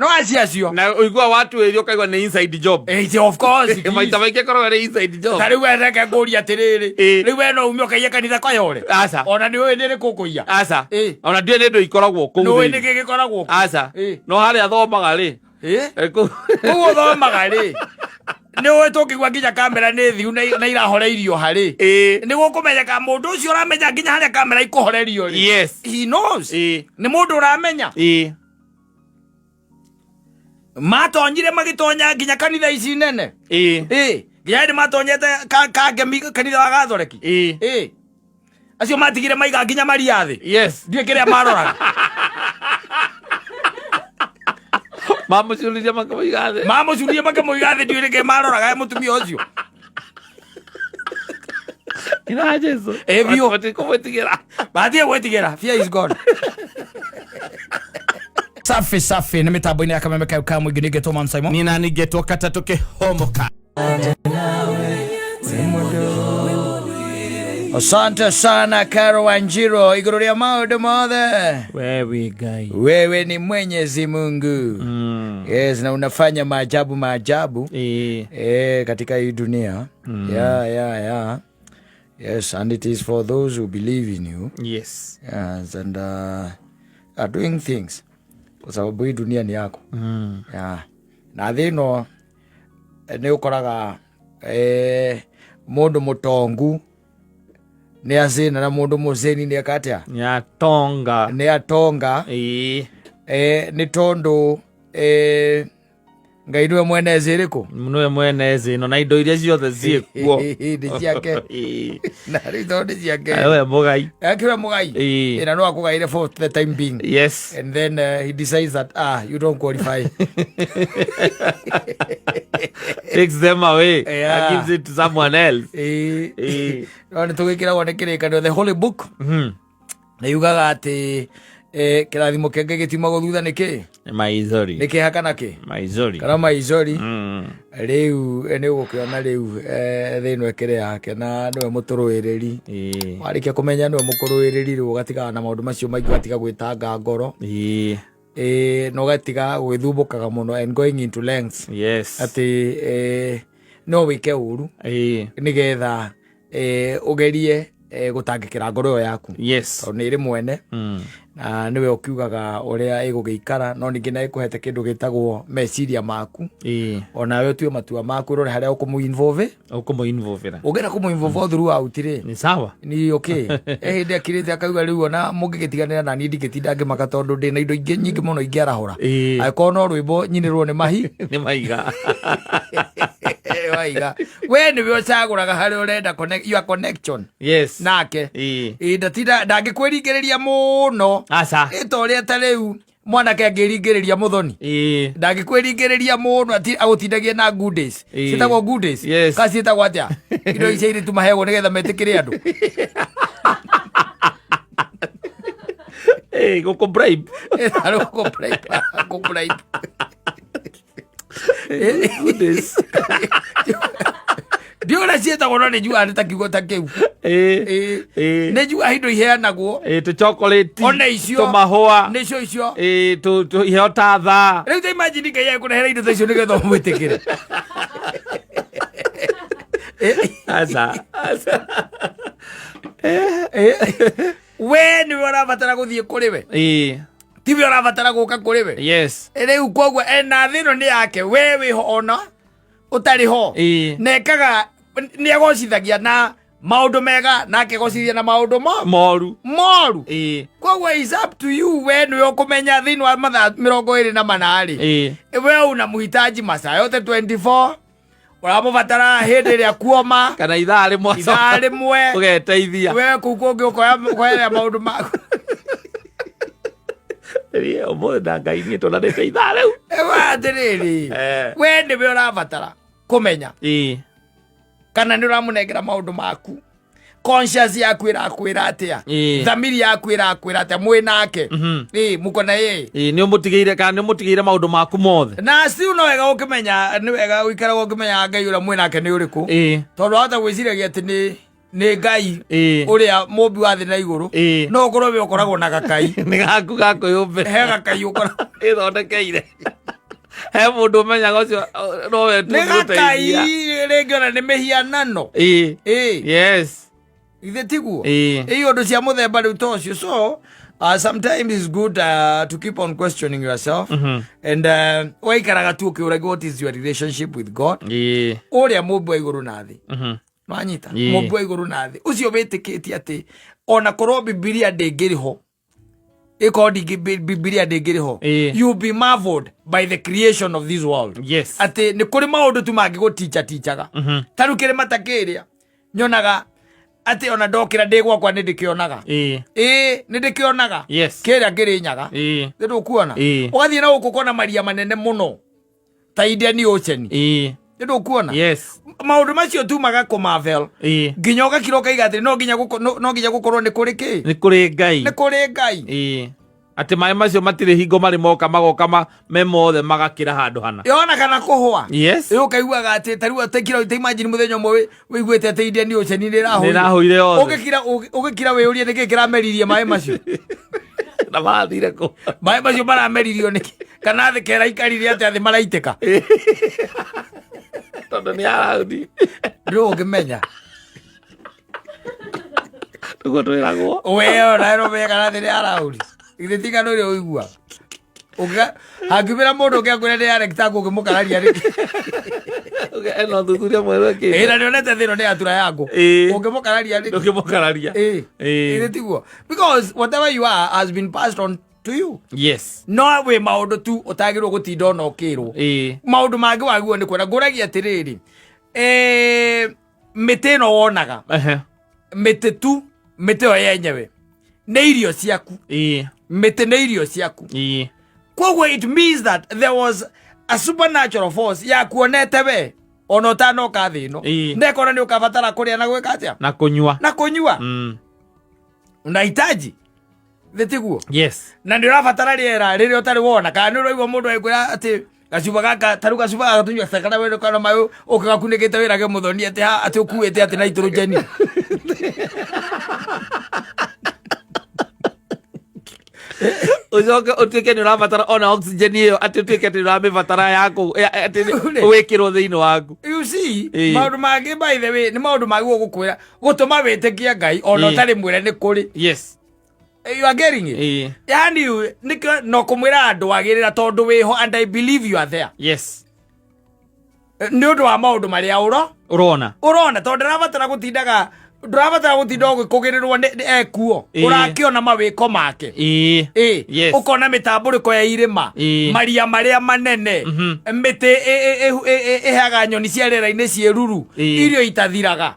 No acio acio. Na ũigua watuĩrio ũkaigua nĩ inside job. Eh, of course it is. Maita maingĩ ĩkoragwo ĩrĩ inside job. Ta rĩu we reke ngũrie atĩrĩrĩ, Ĩ. rĩu we no ume ũkaiye kanitha kayore? Aca. Ona nĩ ũĩ nĩ rĩkũ ũkũiya? Aca. Ĩ. Ona ndiũĩ nĩ ndũ ikoragwo kũu Nĩ ũĩ thĩinĩ. nĩkĩ gĩkoragwo kuo? Aca. Ĩ. No harĩa thomaga rĩ. Ĩ? Eh, kũu Kũu ũthomaga rĩ, nĩ ũĩ tũngĩgua nginya kamera nĩ thiu na irahoreirio harĩ? Ĩ. Nĩ gũkũmenyeka mũndũ ũcio ũramenya nginya harĩa kamera ikũhorerio rĩ. Yes. He knows. Ĩ. Nĩ mũndũ ũramenya. Ĩ. Matonyire magĩtonya nginya kanitha ici nene. Ĩ. Ĩ. Nginya hĩndĩ matonyete kangemi kanitha wa Gathoreki. Ĩ. Ĩ. Acio matigire maiga nginya maria thĩ. Yes. Ndiũĩ kĩrĩa maroraga. Mamũcuririe makĩmũiga thĩ. Mamũcuririe makĩmũiga thĩ, ndiũĩ nĩkĩ maroraga mũtumia ũcio. Ina Jesu. Ĩ biũ. Matikũmwĩtigĩra. Matige gwĩtigĩra. Fear is gone. Safi safi nĩ mĩtambo-inĩ ya kameme kayo ka mũingĩ nĩngetwo Man Simon. Nina ningetwo katatũ kĩhomoka. Asante sana Caro Wanjiro igũrũ rĩa maũndũ mothe. Wewe Ngai. Wewe ni Mwenyezi Mungu. Yes, na unafanya maajabu maajabu. Ĩ. Katika hii dunia. Yeah, yeah, yeah. Yes, and it is for those who believe in you. Yes. Yes, and are doing things. Kwa sababu hii dunia ni yako. Yeah. Na thĩ ĩno nĩ ũkoraga mũndũ mũtongu nĩ acĩna na mũndũ mũcĩni nĩ eka atĩa? Nĩ atonga. Nĩ atonga. Ĩ. Nĩ tondũ Ngai nĩwe mwene thĩ ĩrĩkũ? Nĩwe mwene thĩ ĩno na indo iria ciothe ciĩkuo. Nĩ ciake. Ĩ. Na rĩu tondũ nĩ ciake. Nĩwe mũgai. Akĩwe mũgai. Ĩ. Ĩ, na no akũgaire for the time being. Yes. And then he decides that you don't qualify. Takes them away. Yeah. And gives it to someone else. Ĩ. Ĩ. No nĩ tũgĩkĩragwo nĩ kĩrĩkanĩro the holy book. Na yugaga atĩ kĩrathimo kĩa Ngai gĩtiumagwo thutha nĩ kĩ? Nĩ maithori. Nĩ kĩeha kana kĩ? Maithori. Kana maithori. Rĩu nĩ ũgũkĩona rĩu thĩ ĩno ĩkĩrĩ yake na nĩwe mũtũrũĩrĩri. Ĩ. Warĩkia kũmenya nĩwe mũkũrũĩrĩri rĩu ũgatigana na maũndũ macio maingĩ, ũgatiga gwĩtanga ngoro. Ĩ. Na ũgatiga gwĩthumbũkaga mũno and going into lengths. Yes. Atĩ no wĩke ũru Ĩ. nĩgetha ũgerie gũtangĩkĩra ngoro ĩyo yaku. Yes. Tondũ nĩ ĩrĩ mwene. Na nĩwe ũkiugaga ũrĩa ĩgũgĩikara, no ningĩ na ĩkũhete kĩndũ gĩtagwo meciria maku. Ĩ. Onawe ũtue matua maku ũrore harĩa ũkũmũ-involve. Ũkũmũ-involvera. Ũngĩenda kũmũ-involve throughout rĩ. Nĩ sawa. Ni okay. Hĩndĩ akirĩte akauga rĩu ona mũngĩgĩtiganĩra na niĩ ndingĩtinda ngĩmaka tondũ ndĩna indo ingĩ nyingĩ mũno ingĩarahũra. Ĩ. Angĩkorwo no rwĩmbo nyinĩrwo nĩ mahi. Nĩ maiga. Waiga. We nĩwe ũcagũraga harĩa ũrenda your connection. Yes. Nake. Ĩ. Ĩ, ndatinda ndangĩkwĩringĩrĩria mũno. Aca. Ĩ, ta ũrĩa ta rĩu mwanake angĩringĩrĩria mũthoni. Ĩ. Ndangĩkwĩringĩrĩria mũno agũtindagie na good days. Ĩ. Ciĩtagwo good days? Yes. Ka ciĩtagwo atĩa? Indo ici airĩtu maheagwo nĩgetha metĩkĩre andũ. Ĩ, gũkũ bribe. Ĩ, tarĩ gũkũ bribe, gũkũ bribe. Good days. Ndiũĩ ũrĩa ciĩtagwo no nĩ njugaga nĩ ta kiugo ta kĩu. Ĩ. Ĩ. Ĩ. Nĩ njugaga indo iheanagwo. Ĩ, tũ chocolate. Ona icio. Tũmahũa. Nĩcio icio. Ĩ, tũ iheo ta thaa. Rĩu ta imagine Ngai agĩkũrehera indo ta icio nĩgetha ũmwĩtĩkĩre. Aca. Aca. We nĩwe ũrabatara gũthiĩ kũrĩ we. Ĩ. Tiwe ũrabatara gũka kũrĩ we. Yes. Rĩu koguo na thĩ ĩno nĩ yake, we wĩho ona ũtarĩ ho. Ĩ. Na ekaga nĩ agocithagia na maũndũ mega na akegocithia na maũndũ Moru. moru. Ĩ. Koguo is up to you, we nĩwe ũkũmenya thĩinĩ wa mathaa 24 rĩ. Ĩ. We unamhitaji masaa yote 24, ũramũbatara hĩndĩ ĩrĩa kuoma Kana ithaa rĩmwe. Ithaa rĩmwe. Ũgeteithia. We kũu kũngĩ ũkoya maũndũ maku. Ĩ, ũmũthĩ na Ngai niĩ tuonanĩte ithaa rĩu. Ewa atĩrĩrĩ, we nĩwe ũrabatara kũmenya Ĩ. kana nĩ ũramũnengera maũndũ maku, conscience yaku ĩrakwĩra atĩa, Ĩ. thamiri yaku ĩrakwĩra atĩa mwĩ nake. Ĩ, mũko na yeye. Ĩ, nĩ ũmũtigĩire kana nĩ ũmũtigĩire maũndũ maku mothe. Na still no wega ũkĩmenya, nĩ wega ũikaraga ũkĩmenyaga Ngai ũrĩa mwĩ nake nĩ ũrĩkũ, Ĩ. tondũ wahota gwĩciragia atĩ nĩ Ngai Ĩ. ũrĩa mũmbi wa thĩ na igũrũ. Ĩ. No ũkorwo we ũkoragwo na gakai. Nĩ gaku ga kwĩyũmbĩra. He gakai ũkoragwo Ĩthondekeire. He mũndũ ũmenyaga ũcio nowe tu Nĩ gakai ũngĩgũteithia. rĩngĩ ona nĩ mĩhianano. Ĩĩ. Ĩĩ. Yes. Ithe tiguo? Ĩĩ. Ĩĩ ũndũ cia mũthemba rĩu ta ũcio. So, sometimes it's good to keep on questioning yourself. And waikaraga tu ũkĩũragia what is your relationship with God? Ĩĩ. Ũrĩa mũmbi wa igũrũ na thĩ. Nwanyita? Ĩĩ. Mũmbi wa igũrũ na thĩ. Ũcio wĩtĩkĩtie atĩ ona korwo Bibilia ndĩngĩrĩ ho ĩkorwo Bibilia ndĩngĩrĩ ho Ĩĩ. you be marveled by the creation of this world. Yes. Atĩ nĩ kũrĩ maũndũ tu mangĩgũticha tichaga. Ta rĩu kĩrĩma ta kĩrĩa nyonaga atĩ ona ndokĩra ndĩ gwakwa nĩ ndĩkĩonaga. Ĩĩ. Ĩĩ nĩ ndĩkĩonaga. Yes. Kĩrĩa kĩrĩ nyaga. Ĩĩ. Nĩ ndũkuona. Ĩĩ. Ũgathiĩ na gũkũ ũkona maria manene mũno ta Indian Ocean. Ĩĩ. Nĩ ndũkuona. Yes. Maũndũ macio tu magakũ marvel. Ĩĩ. Nginya ũgakira ũkaiga atĩ no nginya no nginya gũkorwo nĩ kũrĩ kĩ? Nĩ kũrĩ Ngai. Nĩ kũrĩ Ngai. Ĩĩ. Atĩ maĩ macio matirĩ hingo marĩ moka magoka me mothe magakĩra handũ hana. Yona kana kũhũa. Yes. Ĩ ũkaiguaga atĩ ta rĩu tekira ta imagine mũthenya ũmwe wĩiguĩte atĩ Indian Ocean nĩ ĩrahũire. Nĩ ĩrahũire yothe. Ũgĩkira ũgĩkira wĩyũrie nĩkĩ kĩrameririe maĩ macio. Na mathire kũ? Maĩ macio marameririo nĩkĩ? Kana thĩ keraikarire atĩa thĩ maraitĩka. Tondũ nĩ araudi. Ndũ ũngĩmenya. Nĩguo twĩragwo. We ona ĩro kana thĩ nĩ arauri. Githĩ ti ng'ano ĩrĩa ũigua. Hangiumĩra mũndũ ũngĩ akwĩre nĩ ya rectangle ũngĩmũkararia nĩkĩ? Ĩno thuthuria mwerũ ĩkĩte. Ĩ na nĩonete thĩ ĩno nĩ ya triangle. Ĩĩ. Ũngĩmũkararia nĩkĩ? Ndũngĩmũkararia. Ĩ. Ĩĩ. Githĩ tiguo? Because whatever you are has been passed on to you. Yes. No wĩ maũndũ tu ũtagĩrĩirwo gũtinda ona ũkĩrwo. Ĩĩ. Maũndũ mangĩ wagĩrĩirwo nĩ kuona. Ngũragia atĩrĩrĩ, mĩtĩ ĩno wonaga, Ehe. mĩtĩ tu, mĩtĩ ĩyo yenyewe nĩ irio ciaku. Ĩĩ. Mĩtĩ nĩ irio ciaku. Ĩĩ. Koguo it means that there was a supernatural force yakuonete we ona ũtanoka thĩ ĩno. Ĩĩ. Ndekona nĩ ũkabatara kũrĩa na gwĩka atĩa? Na kũnyua. Na kũnyua. Unahitaji. Thĩ tiguo? Yes. Na nĩ ũrabatara rĩera rĩrĩa ũtarĩ wona kana nĩ ũraigua mũndũ agĩkwĩra atĩ gacuba gaka ta rĩu gacuba gaka tũnyua kana wĩra kana maĩ ũkĩgakunĩkĩte wĩrage mũthoni atĩ ha atĩ ũkuĩte atĩ nitrogen. Ũcoke ũtuĩke nĩ ũrabatara ona oxygen ĩyo atĩ ũtuĩke atĩ nĩ ũramĩbatara yaku atĩ wĩkĩrwo thĩinĩ waku. You see, Ĩĩ. maũndũ mangĩ by the way nĩ maũndũ mangĩ gũgũkwĩra gũtũma wĩtĩkie Ngai ona Ĩĩ. ũtarĩ mwĩre nĩ kũrĩ. Yes. You are getting it? Ĩĩ. Yani nĩkĩo no kũmwĩra andũ agĩrĩra tondũ wĩho and I believe you are there. Yes. Nĩ ũndũ wa maũndũ marĩa Ũrona. ũrona tondũ ndũrabatara gũtindaga ndũrabatara gũtinda ũgĩkũgĩrĩrwo nĩ ekuo. Ĩĩ. Ũrakĩona mawĩko make. Ĩĩ. Ĩĩ. Yes. Ũkona mĩtambũrĩko ya irĩma. Ĩĩ. Maria marĩa manene. Mĩtĩ ĩheaga nyoni cia rĩera-inĩ ciĩruru. Ĩĩ. Irio itathiraga.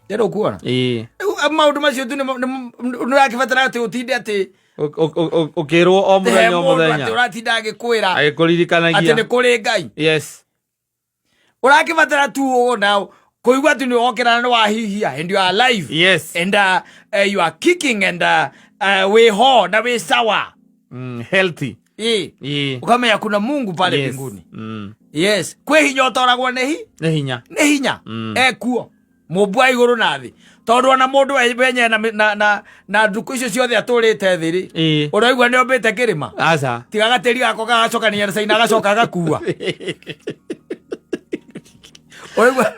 Ndĩrĩ ũkuona? Ĩĩ. Rĩu, maũndũ macio tu nĩ ũrakĩbatara atĩ ũtinde atĩ Ũkĩrwo o he mũthenya o mũndũ atĩ mũthenya. ũratinda agĩkwĩra atĩ nĩ Agĩkũririkanagia. kũrĩ Ngai. Yes. Ũrakĩbatara tu ũna kũigua tu nĩ wokĩra na nĩ wahihia and you are alive. Yes. And you are kicking and wĩ ho na wĩ sawa. Healthy. Ĩĩ. Ĩĩ. Ũkamenya kuna Mungu pale Yes. mbinguni. Yes. Kwĩ hinya ũtoragwo nĩ hi? Nĩ hinya. Nĩ hinya. Ekuo. Mũmbi wa igũrũ na thĩ. Tondũ ona mũndũ wenyewe na ndukũ icio ciothe atũrĩte thĩ rĩ. Ĩĩ. Ũraigua nĩ ombĩte kĩrĩma. Aca. Tiga gatĩri gako gagacokania na caina agacoka agakua. Ũraigua?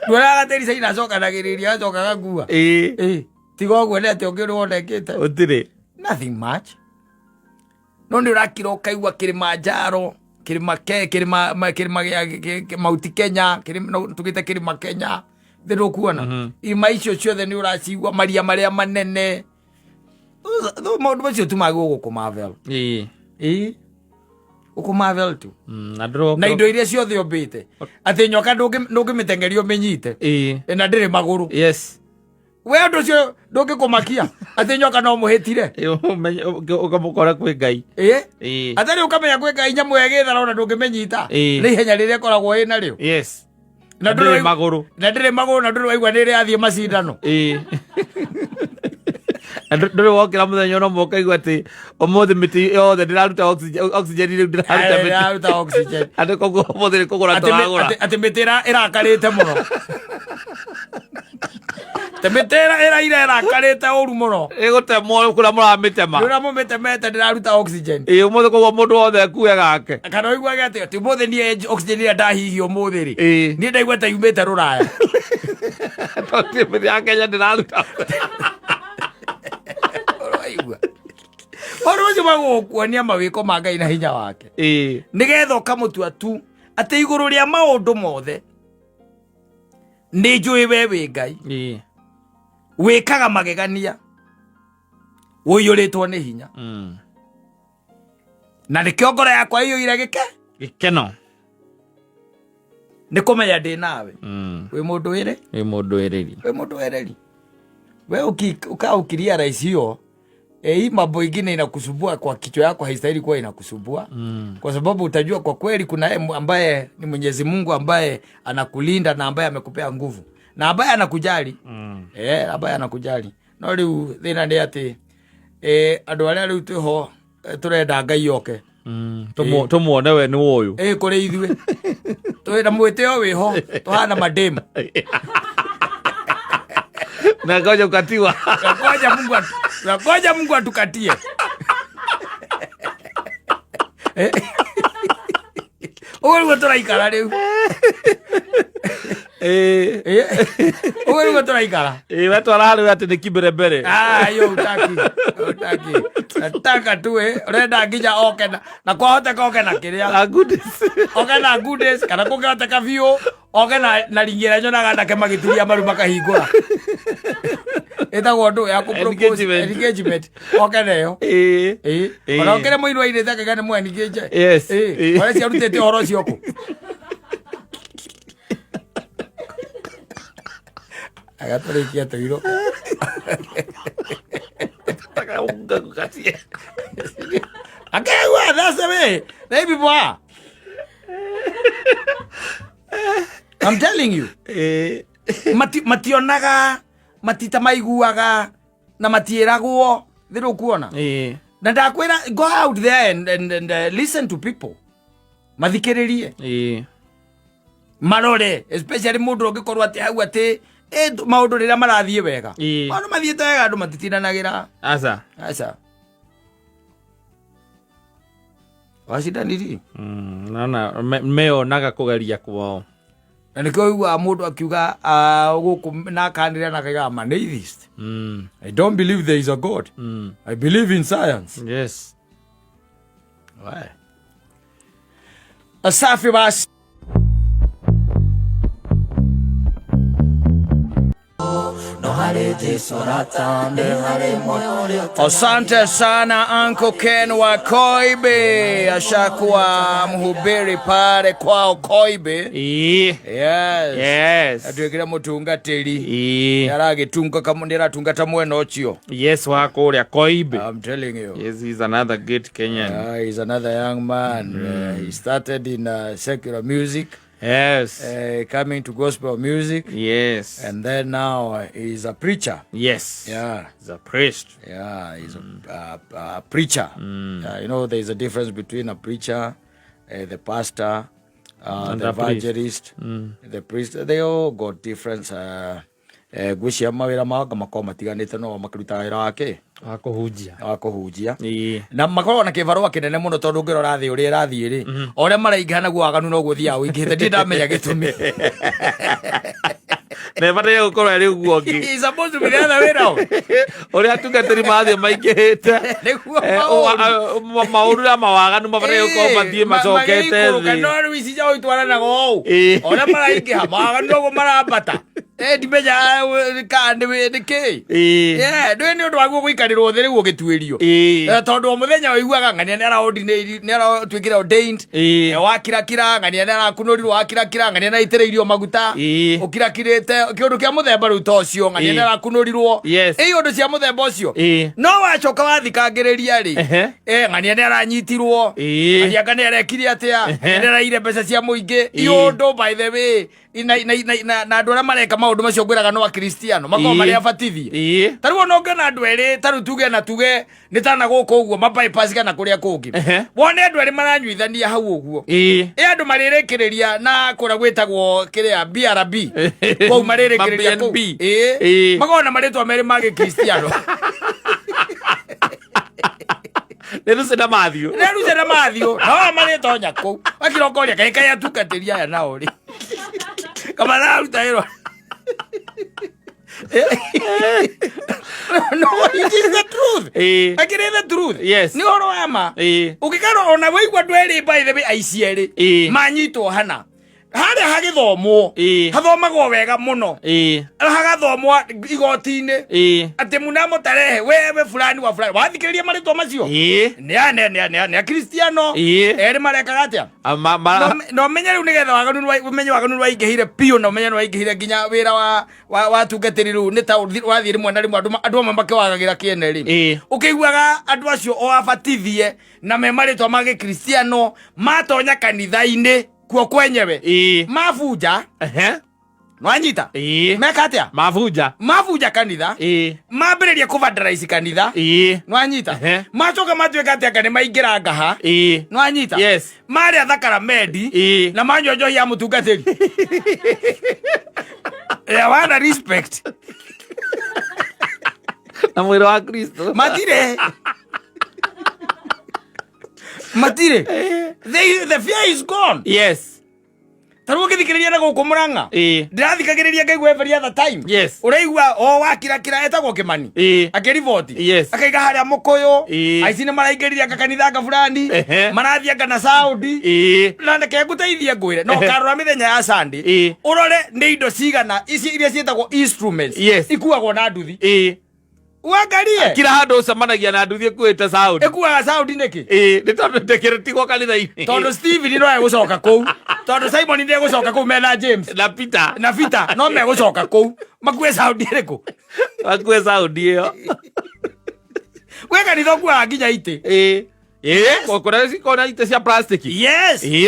Ndũraga gatĩri caina acokanagĩrĩria agacoka agakua. Ĩĩ. Ĩĩ. Tiga ũguo nĩ atĩ ũngĩ ũrĩ wonekete. Ũtirĩ. Nothing much. No nĩ ũrakira ũkaigua Kilimanjaro, kĩrĩma ke kĩrĩma kĩrĩma gĩa Mount Kenya, kĩrĩma no tugĩte kĩrĩma Kenya. Thĩ ndũkuona. Irĩma icio ciothe nĩ ũracigua maria marĩa manene. Maũndũ macio tu magĩrĩirwo gũkũ marvel. Ĩĩ. Ĩĩ. Gũkũ marvel tu. Na ndũro. Na indo iria ciothe ũmbĩte. Atĩ nyoka ndũngĩmĩtengeria ũmĩnyite. Ĩĩ. Na ndĩrĩ magũrũ. Yes. We ũndũ ũcio ndũngĩkũmakia atĩ nyoka no mũhĩtire. Ĩĩ, ũkamũkora kwĩ Ngai. Ĩĩ. Ĩĩ. Atarĩ ũkamenya kwĩ Ngai nyamũ ĩgĩthara ona ndũngĩmĩnyita. Ĩĩ. Nĩ ihenya rĩrĩa ĩkoragwo ĩ narĩo. Yes. Na ndĩrĩ magũrũ. Na ndĩrĩ magũrũ na ndũrĩ waigua nĩ ĩrĩ yathiĩ macindano. Ĩĩ. Na ndũrĩ wokĩra mũthenya ũno ũmwe ũkaigua atĩ ũmũthĩ mĩtĩ yothe ndĩraruta oxygen rĩu ndĩraruta mĩtĩ. Ndĩraruta oxygen. Atĩ koguo ũmũthĩ nĩ kũgũra Atĩ tũragũra. Atĩ mĩtĩ ĩrakarĩte mũno. Te mĩtĩ ĩraira ĩrakarĩte ũru mũno. Ĩgũtemwo kũrĩa mũramĩtema. Nĩ ũrĩa mũmĩtemete ndĩraruta oxygen. Ĩĩ ũmũthĩ koguo mũndũ wothe akue gake. Kana ũiguage atĩ atĩ ũmũthĩ niĩ oxygen ĩrĩa ndahihia ũmũthĩ rĩ. Ĩĩ. Niĩ ndaigua ta yumĩte rũraya. Tondũ mĩtĩ ya Kenya ndĩraruta. Ũraigua. Maũndũ macio magũkuonia mawĩko ma Ngai na hinya wake. Ĩĩ. Nĩgetha ũkamũtua tu atĩ igũrũ rĩa maũndũ mothe nĩ njũĩ we wĩ Ngai. Ĩĩ. Wĩkaga magegania. Ũiyũrĩtwo nĩ hinya. Na nĩkĩo ngoro yakwa ĩiyũire gĩke. Gĩkeno. Nĩ kũmenya ndĩ nawe. Wĩ mũndũ wĩrĩ? Wĩ mũndũ wĩrĩri. Wĩ mũndũ wereri. We ukaa ukirealize hiyo hii mambo ingine inakusumbua kwa kichwa yako haistahili kuwa inakusumbua. Kwa sababu utajua kwa kweli kuna yeye ambaye ni Mwenyezi Mungu ambaye anakulinda na ambaye amekupea nguvu na ambaye anakujali. Ambaye anakujali. No riu thina ni ati andu aria riu twiho turenda Ngai oke. Tumuone we ni ũyũ. Kuri ithuĩ twĩ na mwĩtĩo wĩho tuhana mademu. Na ngoja ukatiwa. Ngoja Mungu atukatie. Ũguo nĩguo tũraikara rĩu. Ũguo nĩguo tũraikara. We twara harĩ we atĩ nĩ kimbere mbere. Ah, hiyo utaki. Utaki. Nataka tu urenda nginya oke na kwahoteka oke na kĩrĩa. Na goodies. Oke na goodies kana kũngĩhoteka biũ oke na ringi ĩrĩa nyonaga anake magĩturia maru makahingũra. Ĩtagwo ndũ ya kũ propose Engagement. engagement. Oke nayo. Ona ũkĩrĩ mũirũ airĩte akauga nĩ mũ engage. Yes. Ũrĩa ciarutĩte ũhoro ũcio kũ? Agatũrĩkia tũirũ. Akeigua, that's the way. They people are. I'm telling you. Mationaga, matita maiguaga, na matiĩragwo. Thĩ ndũkuona. Na ndakwĩra, go out there and listen to people. Mathikĩrĩrie. Marore, especially mũndũ ũngĩkorwo atĩ hau atĩ, maũndũ rĩrĩa marathiĩ wega. Maũndũ mathiĩte wega, andũ matitindanagĩra. Aca. Aca. Wacindaniri? Naona meonaga kũgeria kwao. Na nĩkĩo ũiguaga mũndũ akiuga, gũkũ na akanĩrĩra na akauga, I'm an atheist. I don't believe there is a God. I believe in science. Yes. Why? Asafi basi. Asante sana Uncle Ken wa Koibe, ashakuwa mhubiri pale kwao Koibe. Yes. Yes. Atuikira mutungatiri. Nĩaragĩtunga kama nĩaratungata mwena ũcio. Yes, wa kũrĩa Koibe. I'm telling you. Yes, he's another great Kenyan. He's another young man. He started in secular music. Yes. Coming to gospel music. Yes. And then now he's a preacher. Yes. Yeah. He's a priest. Yeah, he's a preacher. You know, there's a difference between a preacher, the pastor, And the the priest. evangelist, the priest. They all got different. Ngwĩciria mawĩra mao makoragwo matiganĩte no makĩrutaga wĩra wa kĩ? Wa kũhunjia. Wa kũhunjia. Ĩĩ. Na makoragwo na kĩbarũa kĩnene mũno tondũ ũngĩrora thĩ ũrĩa ĩrathiĩ rĩ, o ũrĩa maraingĩha naguo waganu noguo ũthiaga ũingĩhĩte. Ndirĩ ndamenya gĩtũmi. Na ĩbataire gũkorwo ĩrĩ ũguo ũngĩ. He's supposed to be the other way round. Ũrĩa atungatĩri marathiĩ maingĩhĩte. Nĩguo maũru. Maũru na mawaganu mabataire gũkorwo mathiĩ macokete Magĩikũrũka, thĩ. no rĩu ici njaũ itwaranaga ũũ. Ĩĩ. O ũrĩa maraingĩha, mawaganu noguo marambata. Ndimenya, kana nĩ kĩ? Ĩĩ. Yeah, ndũĩ nĩ ũndũ waguo gũikarĩrwo thĩ rĩu ũgĩtuĩrio. Ĩĩ. Tondũ o mũthenya ũiguaga ng'ania nĩ nĩ aratuĩkire ordained. Ĩĩ. Wakirakira, ng'ania nĩ arakunũrirwo, wakirakira, ng'ania nĩ aitĩrĩirio maguta. Ĩĩ. Ũkirakirĩte, kĩũndũ kĩa mũthemba rĩu ta ũcio, ng'ania Ĩĩ. nĩ arakunũrirwo. Yes. Ĩ, ũndũ cia mũthemba ũcio. Ĩĩ. No wacoka wathikangĩrĩria rĩ, Ehe. Ng'ania nĩ aranyitirwo. Ĩĩ. Ng'ania anga nĩ arekire atĩa? Ehe. Ng'ania nĩ araire mbeca cia mũingĩ. Ĩĩ. Iũndũ, by the way, Na andũ arĩa mareka maũndũ macio ngwĩraga no akristiano makoragwo marĩ abatithie. Ta rĩu ona ũngĩona andũ erĩ, ta rĩu tuge na tuge nĩ tana gũkũ ũguo mabypass kana kũrĩa kũngĩ, wone andũ erĩ maranyuithania hau ũguo, ĩ andũ marĩrĩkĩrĩria na kũrĩa gwĩtagwo kĩrĩa BRB kũu marĩrĩkĩrĩria kũu. Ma BNB. Makoragwo na marĩtwa merĩ ma gĩkristiano. Nĩ Lucy na Matthew. Nĩ Lucy na Matthew no marĩtonya kũu wakirokoria kaĩ kaĩ atungatĩri aya nao rĩ kamararuta wĩra. No, it is the truth. Akĩrĩ the truth. Nĩ ũhoro wa ma. Ũngĩkorwo ona waigua andũ erĩ, by the way, aici erĩ manyitwo hana harĩa hagĩthomwo, hathomagwo wega mũno, hagathomwo igoti-inĩ atĩ mnamo tarehe wewe fulani wa fulani, wathikĩrĩria marĩtwa macio, nĩ akristiano erĩ marekaga atĩa? Na ũmenye rĩu nĩgetha waganu ũmenye waganu nĩwaingĩhire biũ, na ũmenye nĩwaingĩhire nginya wĩra wa tungatĩri rĩu nĩ ta wathiĩ rĩmwe na rĩmwe andũ amwe makĩwagagĩra kĩene rĩ, ũkĩiguaga andũ acio o abatithie na me marĩtwa ma gĩkristiano matonya kanitha-inĩ kuo kwenyewe, mabunja. Nwanyita? Meka atĩa? Mabunja. Mabunja kanitha, mambĩrĩria kũvandalize kanitha. Nwanyita? Macoka matuĩka atĩ anga nĩ maingĩra ngaha. Nwanyita? Yes. Marĩa thakaramendi na manyua njohi ya mũtungatĩri ya wana respect Na mwĩrĩ wa Kristo. Matirĩ, matirĩ. The fear is gone. Ta rĩu ũngĩthikĩrĩria na gũkũ Mũrang'a, ndĩrathikagĩrĩria ngaigua every other time, ũraigua o wakirakira etagwo Kĩmani akĩriboti, akaiga harĩa Mũkũyũ aici nĩ maraingĩrire anga kanitha anga fulani, marathiĩ anga na saudi. Na reke ngũteithie ngwĩre no karora mĩthenya ya Sunday, ũrore nĩ indo cigana ici iria ciĩtagwo instruments ikuagwo na nduthi. Uangalie. Kila handũ ũcemanagia na nduthi ĩkuĩte sound. Ĩkuaga sound nĩkĩ? Nĩ tondũ ndĩkĩrĩtigwo kanitha-inĩ. Tondũ Steven no egũcoka kũu, tondũ Simon ndegũcoka kũu mena James na Peter. Na Peter no megũcoka kũu makue sound ĩrĩkũ? Makue sound ĩyo. Gwĩ kanitha ũkuaga nginya itĩ. Kũrĩa cikona itĩ cia plastic.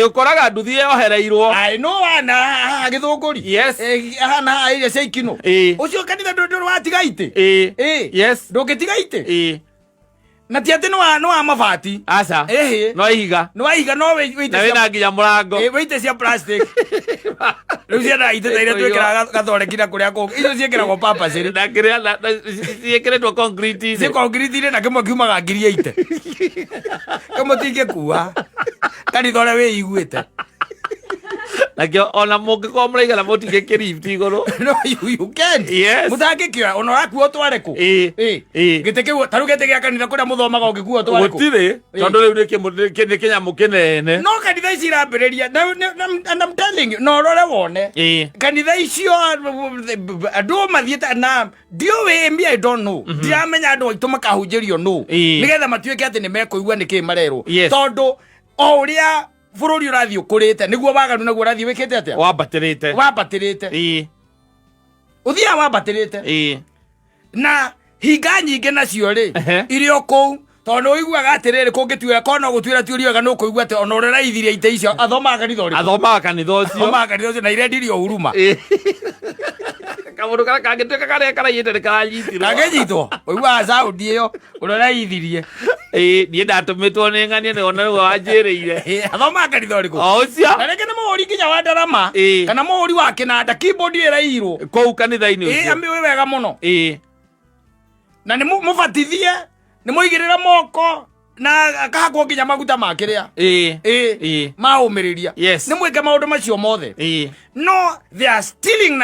Ũkoraga nduthi yohereirwo. I know wana haha Gĩthũngũri. Hana haha iria cia ikinũ. Ũcio kanitha ndũrĩ watiga itĩ. Ndũngĩtiga itĩ. Na ti atĩ nĩ wa mabati. Aca. Ĩhĩ. No ihiga. Nĩ wa ihiga no wĩ Na itĩ cia wĩna nginya mũrango. Wĩ itĩ cia plastic. Rĩu ciana itĩ ta iria twĩkĩraga gathoreki na kũrĩa kũngĩ. Icio ciĩkĩragwo purposely. Na kĩrĩa na ciĩkĩrĩtwo concrete-inĩ. Ciĩ concrete-inĩ na kĩmwe kiumaga 80,000. Kĩmwe tingĩkua. Kanitha ũrĩa wĩiguĩte. Nakĩo ona mũngĩkorwo mũraigana mũtingĩkĩrift igũrũ. No, you can't. Mũtangĩkĩoya ona ũrakua ũtware kũ? Gĩtĩ kĩu ta rĩu gĩtĩ gĩa kanitha kũrĩa mũthomaga ũngĩkua ũtware kũ? Gũtirĩ, tondũ rĩu nĩ kĩnyamũ kĩnene. No kanitha ici irambĩrĩria and I'm telling you, no ũrore wone kanitha icio andũ mathiĩte na ndiũĩ me, I don't know, ndiramenya andũ aitũ makahunjĩrio nũ nĩgetha matuĩke atĩ nĩ mekũigua nĩkĩ marerwo, tondũ o ũrĩa bũrũri ũrathiĩ ũkũrĩte nĩguo waganu naguo ũrathiĩ wĩkĩte atĩa? Wambatĩrĩte. Wambatĩrĩte. Ũthiaga wambatĩrĩte. Na hinga nyingĩ nacio rĩ, irĩ o kũu, tondũ ũiguaga atĩrĩrĩ, kũngĩtuĩra korwo no gũtuĩra tuĩrio wega, nĩ ũkũigua atĩ ona ũrĩa ũraithirie itĩ icio athomaga kanitha ũrĩkũ. Athomaga kanitha ũcio. Athomaga kanitha ũcio na irendirio huruma. Kamũndũ karĩa kangĩtuĩka karĩa karaiyĩte nĩ karanyitirwo. Kangĩnyitwo ũiguaga saundi ĩyo ũrĩa ũraithirie. Niĩ ndatũmĩtwo nĩ ng'ania nĩ ona nĩwe wanjĩrĩire. Athomaga kanitha ũrĩkũ? O ũcio. Na rĩngĩ nĩ mũhũri nginya wa ndarama kana mũhũri wa kĩnanda, keyboard ĩyo ĩraiyirwo kũu kanitha-inĩ ũcio. Amĩũĩ wega mũno. Na nĩ mũbatithie, nĩ mũigĩrĩre moko na akahakwo nginya maguta ma kĩrĩa maũmĩrĩria. Nĩ mwĩke maũndũ macio mothe. No they are stealing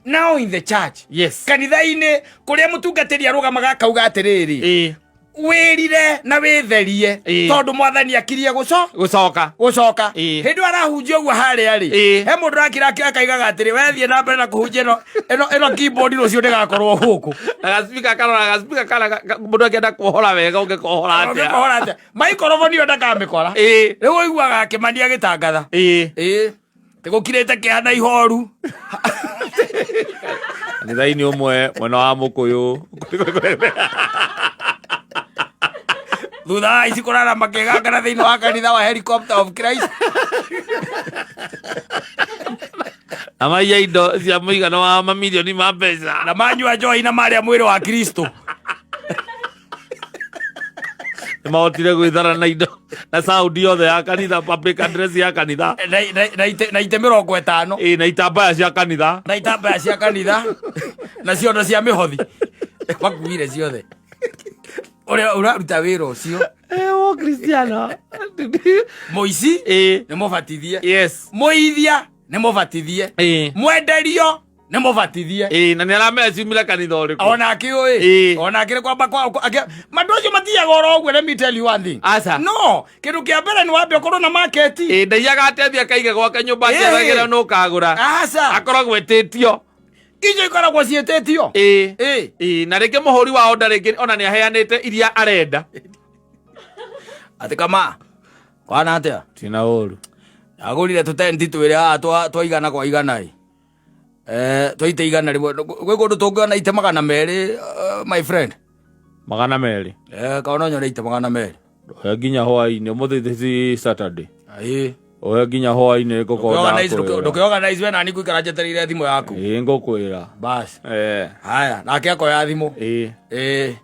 now in the church, kanitha-inĩ kũrĩa mũtungatĩri arũgamaga akauga atĩrĩrĩ, wĩrire na wĩtherie, tondũ mwathani akirie gũcoka. Gũcoka. Hĩndĩ ĩyo arahunjia ũguo harĩa rĩ, he mũndũ ũrakira akaigaga atĩrĩ, wethiĩ na mbere na kũhunjia ĩno keyboard rũciũ ndĩgakorwo gũkũ. Na gacipika karora gacipika kana mũndũ akĩenda kuohora wega ũngĩkohora atĩa? Ũngĩkohora atĩa? Maikoroboni ĩyo ndakamĩkora. Rĩu ũiguaga akĩmania agĩtangatha tĩgũkirĩte kĩha na ihoru. Kanitha-inĩ ũmwe mwena wa Mũkũyũ. Thutha wa ici kũrara makĩgangana thĩinĩ wa kanitha wa Helicopter of Christ. Na maiya indo cia mũigana wa mamirioni ma mbeca. Na manyua njohi na marĩa mwĩrĩ wa Kristo. Nĩ mahotire gwĩthara na indo na sound yothe ya kanitha, public address ya kanitha. Na ite 50. Ĩ, na itambaya cia kanitha. Na itambaya cia kanitha na ciondo cia mĩhothi makuire ciothe. Ũrĩa ũraruta wĩra ũcio. Wo Cristiano. Mũici Ĩ. nĩ mũbatithie. Yes. Mũithia nĩ mũbatithie. Ĩ. Mwenderio nĩ mũbatithie. Ĩ, na nĩ aramenya ciumire kanitha ũrĩkũ. Onake ũĩ. Ĩ. Onake nĩ kwamba mandũ acio matiaga oro ũguo, let me tell you one thing. Aca. No kĩndũ kĩa mbere nĩ wambe ũkorwo na market. Ĩ, ndaiyaga atĩ athiĩ akaige gwake nyũmba Ĩ. akĩethagĩra nũ ũkagũra. Aca. Akoragwo ĩtĩtio. Icio ikoragwo ciĩtĩtio. Ĩ. Ĩ. Ĩ, na rĩngĩ mũhũri wa onda rĩngĩ ona nĩ aheanĩte iria arenda. Atĩ kama kwana atĩa? Tina ũru. Ndagũrire tũtenti twĩrĩ haha twa 100 kwa 100 ĩ. Twa ite 100. Gwĩ kũndũ tũngĩona ite 200, my friend? 200. Kaona nyone ite 200. Oya nginya hwainĩ, ũmũthĩ this is Saturday. Ĩ. Oya nginya hwainĩ ngũkorwo ndakwĩra. Ndũkĩorganize we nani ngũikara njetereire thimũ yaku. Ĩ, ngũkwĩra. Bas. Haya. Nake akoya thimũ. Ĩ. Ĩ.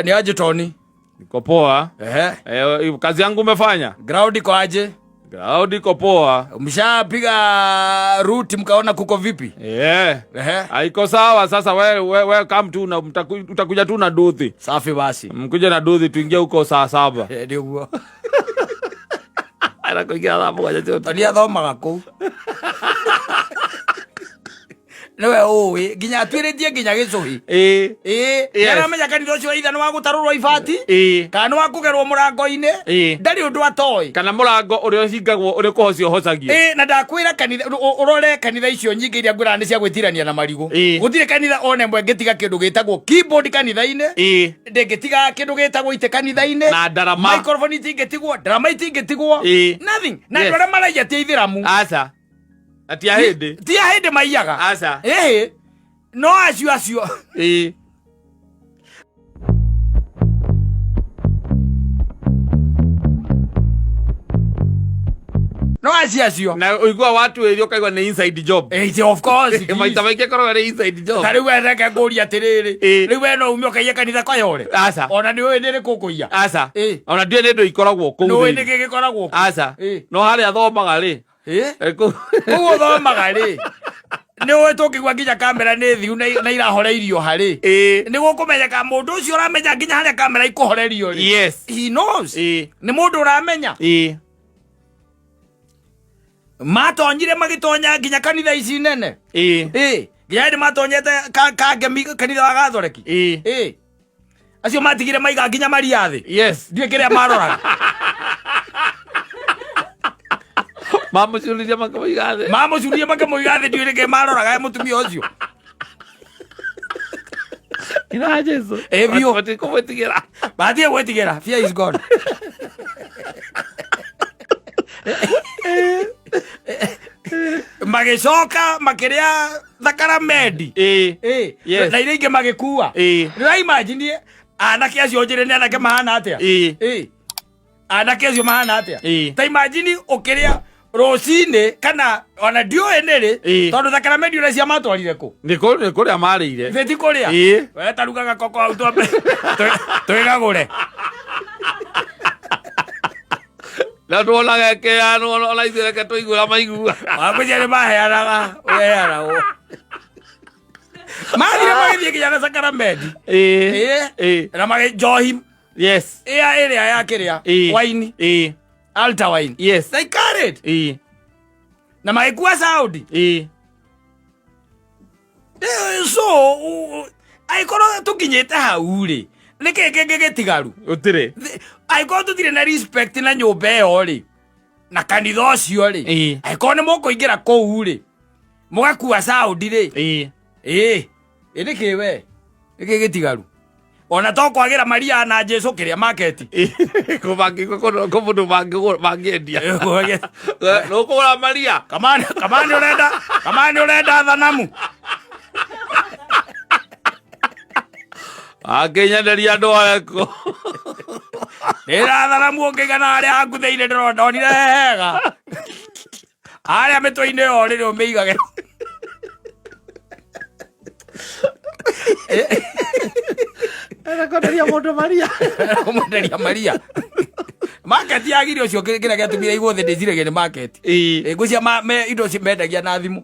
Ni aje Tony? Niko poa. Ehe. Kazi yangu umefanya? Ground iko aje? Ground iko poa. Mshapiga route mkaona kuko vipi? Ehe. Haiko sawa sasa, we come tu na utakuja tu na duthi. Safi basi. Mkuja na duthi tuingie huko saa 7. Ndio huo. Anakuingia saa 7 tu. Toni athomaga kũu. Nĩwe ũĩ nginya atuĩrĩtie nginya gĩcũhĩ. Ĩ. Ĩ, Yes. nĩaramenya kanitha ũcio either nĩ wa gũtarũrwo ibati Ĩ. kana nĩ wa kũgerwo mũrango-inĩ. Ĩ. Ndarĩ ũndũ atoĩ. Kana mũrango ũrĩa ũhingagwo ũrĩa kũhocio ũhocagio. Ĩ, na ndakwĩra kanitha ũrore kanitha icio nyingĩ iria ngwĩraga nĩ cia gwĩtirania na marigũ. Ĩ. Gũtirĩ kanitha ona ĩmwe ĩngĩtiga kĩndũ gĩtagwo keyboard kanitha-inĩ. Ĩ. Ndĩngĩtiga kĩndũ gĩtagwo itĩ kanitha-inĩ. Na ndarama. Microphone itingĩtigwo, ndarama itingĩtigwo. Ĩ. Nothing. Na andũ Yes. arĩa maraiya ti aithĩramu. Aca. Na ti a hĩndĩ. Ti a hĩndĩ maiyaga. Aca. Ĩhĩ. No acio acio. Ĩ. No acio acio. Na ũigua watuĩrio ũkaigua nĩ inside job. Ĩĩ, of course, it is. Maita maingĩ ĩkoragwo ĩrĩ inside job. Ta rĩu we reke ngũrie atĩrĩrĩ. Ĩ. Rĩu we no ume ũkaiye kanitha Kayole? Aca. Ona nĩ ũĩ nĩ rĩkũ ũkũiya? Aca. Ĩ. Ona ndiũĩ nĩ ndũ ikoragwo kũu Nĩ ũĩ thĩinĩ. nĩkĩ gĩkoragwo kũu? Aca. Ĩ. No harĩa thomaga rĩ. Ĩ? Kũu. Kũu ũthomaga rĩ. Nĩ ũĩ tũngĩgua nginya kamera nĩ thiu na irahoreirio harĩ. Ĩ. Nĩ gũkũmenyeka mũndũ ũcio ũramenya nginya harĩa kamera ikũhorerio rĩ. Yes. He knows. Ĩ. Nĩ mũndũ ũramenya. Ĩ. Matonyire magĩtonya nginya kanitha ici nene. Ĩ. Ĩ. Nginya hĩndĩ matonyete kangemi kanitha wa Gathoreki. Ĩ. Ĩ. Acio matigire maiga nginya maria thĩ. Yes. Ndiũĩ kĩrĩa maroraga. Mamũcuririe makĩmũiga thĩ. Mamũcuririe makĩmũiga thĩ, ndiũĩ nĩkĩ maroraga mũtumia ũcio. Ina Jesu. Ĩ, biũ. Matikũmwĩtigĩra. Matige gwĩtigĩra. Fear is gone. Magĩcoka makĩrĩa thakaramendi. Ĩ. Ĩ. Yes. Na iria ingĩ magĩkua. Ĩ. Rĩu imagine anake acio njĩre nĩ anake mahana atĩa? Ĩ. Ĩ. Anake acio mahana atĩa? Ĩ. Ta imagine ũkĩrĩa rũcinĩ kana ona ndiũĩ nĩrĩ Ĩ. tondũ thakaramendi ũrĩa ciamatwarire kũ? Nĩ kũrĩa marĩire. Thĩ ti kũrĩa? Ĩ. We tarugaga koko hau twambe twĩgagũre. Na tuonaga ĩkĩheanwo ona ithuĩ reke tũigue ũrĩa maigua. Wangũcia nĩ maheanaga, ũheanagwo. Mathire magĩthiĩ nginya na sakaramendi. Ĩ. Ĩ. Ĩ. Na magĩ njohi Yes. ĩa ĩrĩa ya kĩrĩa Ĩ. wine, Ĩ. altar wine. Yes. They carried. Ĩ. Na magĩkua sound. Ĩ. So angĩkorwo tũkinyĩte hau rĩ, nĩkĩ kĩngĩ gĩtigaru? Gũtirĩ. Angĩkorwo tũtirĩ na respect na nyũmba ĩyo rĩ, na kanitha ũcio rĩ, Ĩ. angĩkorwo nĩ mũkũingĩra kũu rĩ, mũgakua sound rĩ. Ĩ. Ĩ. Ĩ nĩkĩ we? Nĩkĩ gĩtigaru? Ona to kwagĩra Maria na Jesu kĩrĩa market. Kũ mũndũ mangĩendia. Nũkũgũra Maria. Kamani, kamani ũrenda, kamani ũrenda thanamu. Akĩnyenderia andũ areko. Ndĩra thanamu ũngĩigana harĩa haku thĩinĩ ndĩrona ndonire hega. Harĩa mĩtwe-inĩ ĩyo rĩrĩ ũmĩigage. Enda kwenderia mũndũ Maria. Kũmwenderia Maria market yagire ũcio kĩrĩa gĩatũmire igwo thĩ ndĩciragia nĩ market. Ngwĩciria indo mendagia na thimũ.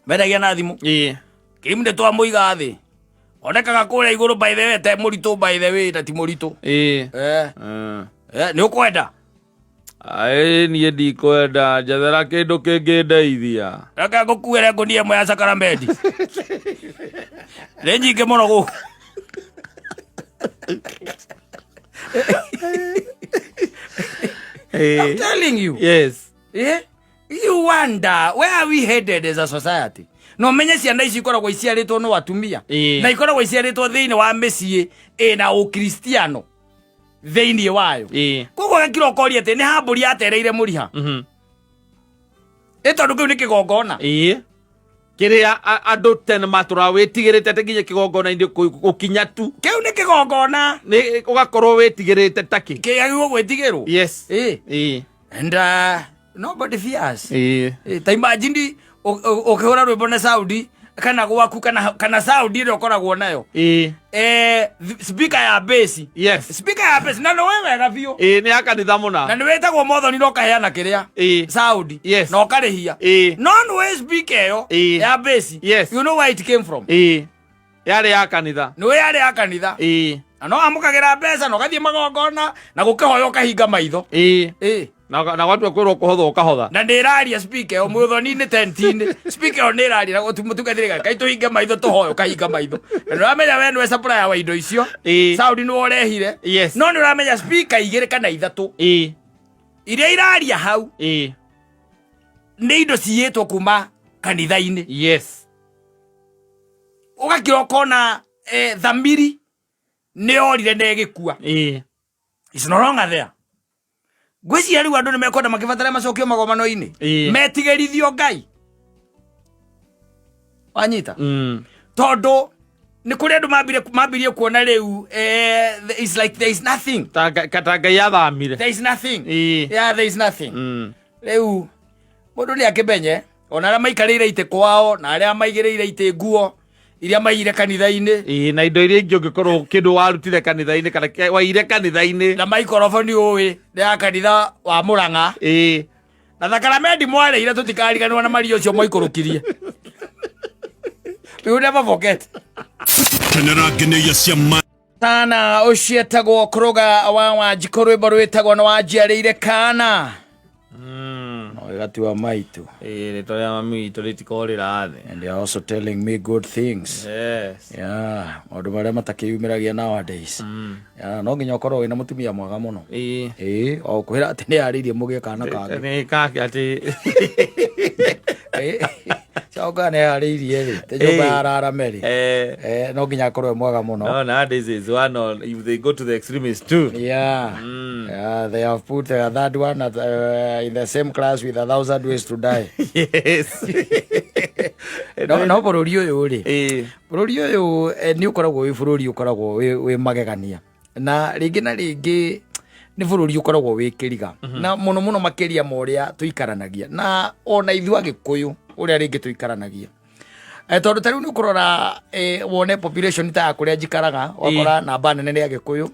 Mendagia na thimũ. Kĩrimu nĩ twamũiga thĩ onekaga kũrĩa igũrũ, by the way, te mũritũ, by the way, na ti mũritũ. Nĩ ũkwenda? Aĩ, niĩ ndikwenda, njethera kĩndũ kĩngĩndeithia. Reke ngũkuĩre ngũnia ĩmwe ya cakaramedi, nĩ nyingĩ mũno gũkũ. I'm telling you. You wonder where are we headed as a society. No menye ciana ici ikoragwo iciarĩtwo no atumia na ikoragwo iciarĩtwo thĩinĩ wa mĩciĩ ĩna ũkristiano thĩinĩ wayo. Koguo gakira ũkoria atĩ nĩ hambũri yatereire mũriha, ĩ tondũ kĩu nĩ kĩgongona. Ĩĩ, kĩrĩa andũ tene matũraga wĩtigĩrĩte atĩ nginya kĩgongona-inĩ gũkinya tu. Kĩu nĩ kĩgongona. Nĩ ũgakorwo wĩtigĩrĩte takĩ. Kĩagĩrĩirwo gwĩtigĩrwo. And nobody fears. Ta imagine ũkĩhũra rwĩmbo na saudi kana gwaku kana saudi ĩrĩa ũkoragwo nayo, speaker ya bass, speaker ya bass, na nĩwe wega biũ. Ĩĩ, nĩ ya kanitha mũna. Na nĩ wĩtagwo mothoni na ũkaheana kĩrĩa saudi na ũkarĩhia, no nĩwe speaker ĩyo ya bass, you know where it came from? Ĩĩ, yarĩ ya kanitha. Nĩwe yarĩ ya kanitha. Na no amũkagĩra mbeca na ũgathiĩ magongona na gũkĩhoya ũkahinga maitho. Na watua kwĩrwo kũhotha ũkahotha. Na nä ĩraria speaker ĩyo mũthoni-inĩ tent-inĩ, speaker ĩyo nĩ ĩraria na mũtungatĩri kaĩ tũhinge maitho tũhoe, ũkahinga maitho na nĩ ũramenya we nĩwe supplier wa indo icio. Saudi nĩwe ũrehire. No nĩ ũramenya speaker igĩrĩ kana ithatũ iria iraria hau nĩ indo ciyĩtwo kuma kanitha-inĩ. Ũgakira ũkona thamiri nĩ yorire na ĩgĩkua. It's no longer there. Ngwĩciria rĩu andũ nĩ mekwenda makĩbatara macokio magomano-inĩ, metigĩrithio Ngai, wanyita? Tondũ nĩ kũrĩ andũ mambirie kuona rĩu it's like there is nothing. Ta Ngai athamire. There is nothing. Yeah, there is nothing. Rĩu mũndũ nĩ akĩmenye ona arĩa maikarĩire itĩ kwao na arĩa maigĩrĩire itĩ nguo iria maiyire kanitha-inĩ. Ĩĩ, na indo iria ingĩ ũngĩkorwo kĩndũ warutire kanitha-inĩ kana waire kanitha-inĩ. Na maikoroboni ũĩ nĩ ya kanitha wa Mũrang'a. Na thakaramendi mwarĩire tũtikariganĩrwo na maria ũcio mwaikũrũkirie. We will never forget. Kenera ngeneia cia ma Tana ũcietagwo kũrũga wa Wanjikũ, rwĩmbo rwĩtagwo nĩ wanjiarĩire kana. No ĩgatua maitũ. Ĩĩ, rĩtwa rĩa mami witũ rĩtikorĩra thĩ. And they are also telling me good things. Yeah, maũndũ marĩa matakĩyumĩragia nowadays. Yeah, no nginya ũkorwo wĩna mũtumia mwega mũno. Ĩĩ, o kwĩra atĩ nĩ yarĩirie mũgĩe kana kangĩ. Nĩ kake atĩ. Coka nĩ yarĩirie rĩ te nyũmba ya rarame rĩ. No nginya akorwo e mwega mũno. No, nowadays is one or if they go to the extreme is two. Yeah, they have put the third one in the same class with a thousand ways to die. No bũrũri ũyũ rĩ, bũrũri ũyũ nĩ ũkoragwo wĩ bũrũri ũkoragwo wĩ magegania na rĩngĩ na rĩngĩ nĩ bũrũri ũkoragwo wĩ kĩriga na mũno mũno makĩria ma ũrĩa tũikaranagia na ona ithuĩ Agĩkũyũ ũrĩa rĩngĩ tũikaranagia. Tondũ ta rĩu nĩ ũkũrora wone population ta ya kũrĩa njikaraga, ũgakora namba nene nĩ Agĩkũyũ.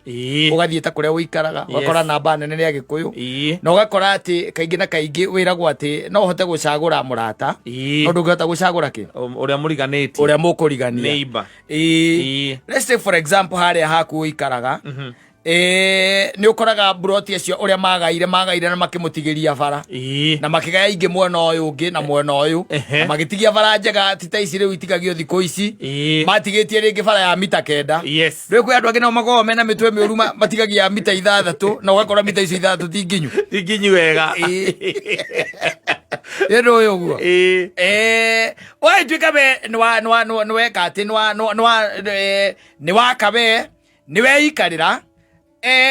Ũgathiĩ ta kũrĩa ũikaraga, ũgakora namba nene nĩ Agĩkũyũ. Na ũgakora atĩ kaingĩ na kaingĩ wĩragwo atĩ no ũhote gũcagũra mũrata, no ndũngĩhota gũcagũra kĩ Ũrĩa mũriganĩtie. Ũrĩa mũkũrigania. Neighbor. Let's say for example harĩa haku ũikaraga, nĩ ũkoraga mburoti acio ũrĩa magaire na makĩmũtigĩria bara na makĩgaya ingĩ mwena ũyũ ũngĩ na mwena ũyũ na magĩtigia bara njega, ti ta ici rĩu itigagio thikũ ici. Matigĩtie rĩngĩ bara ya mita 9. Rĩu kwĩ andũ angĩ nao makoragwo mena mĩtwe mĩũru, matigagia mita 6 na ũgakora mita icio 6 ti nginyu. Ti nginyu wega. Ĩndũ ũyũ ũguo. Wagĩtuĩka we nĩweka atĩ nĩwaka we nĩweikarĩra,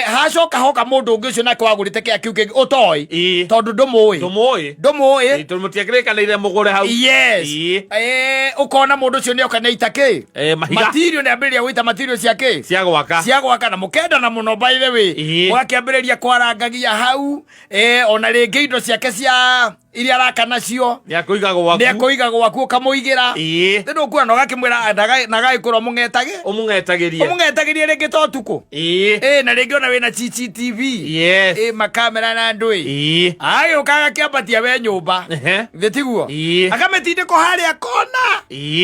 hacoka hoka mũndũ ũngĩ ũcio nake wagũrĩte kĩa kĩu kĩngĩ ũtoĩ tondũ ndũmũĩ. Ndũmũĩ. Ndũmũĩ. Tondũ mũtiakĩrĩkanĩire mũgũre hau. Ũkona mũndũ ũcio nĩoka nĩ aita kĩ Mahiga. Material, nĩ ambĩrĩria gũita material cia kĩ cia gwaka. Cia gwaka na mũkendana mũno, by the way. Mũgakĩambĩrĩria kwarangagia hau, ona rĩngĩ indo ciake cia Iria araka nacio. Nĩ akũiga gwaku. Nĩ akũiga gwaku, ũkamũigĩra. Nĩ ndũkuona na ũgakĩmwĩra ndagagĩkorwo mũng'etage. Ũmũng'etagĩrie. Ũmũng'etagĩrie rĩngĩ to tukũ. Ĩ na rĩngĩ ona wĩna CCTV. Ĩ makamera na ndũĩ. Agĩũka agakĩambatia we nyũmba. Thĩ tiguo? Akamĩtindĩko harĩa kona.